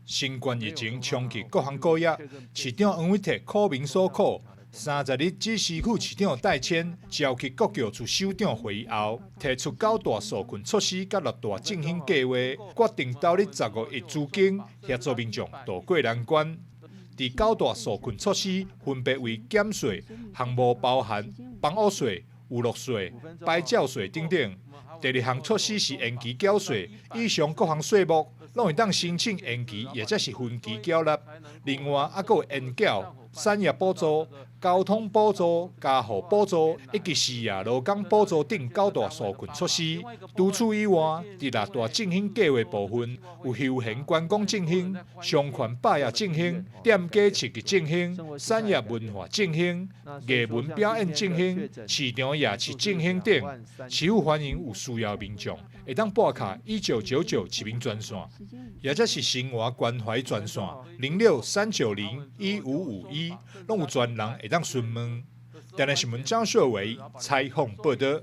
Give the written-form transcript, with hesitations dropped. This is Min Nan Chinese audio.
新冠疫情衝擊各行各業，市長黃偉哲苦民所苦。30日指示副市長戴謙召集各局處首長會議後，提出九大紓困措施佮六大振興計劃，決定投入15億資金協助民眾渡過難關。佇九大紓困措施分別為減稅，項目包含房屋稅、娛樂稅、牌照稅等等。第二項措施是延期繳稅，以上各項稅目攏會當申請延期，或者是分期繳納。另外，猶閣有延繳、產業補助、交通補助、家戶補助以及失業勞工補助等九大紓困措施。除此以外，佇六大振興計劃部分，有休閒觀光振興、商圈百業振興、店家刺激振興、產業文化振興、藝文表演振興、市場夜市振興等。市府歡迎有需要民眾會當撥卡1999市民專線，或者是生活關懷專線06-390-1551，攏有專人會當詢問。電視新聞張秀維採訪報導。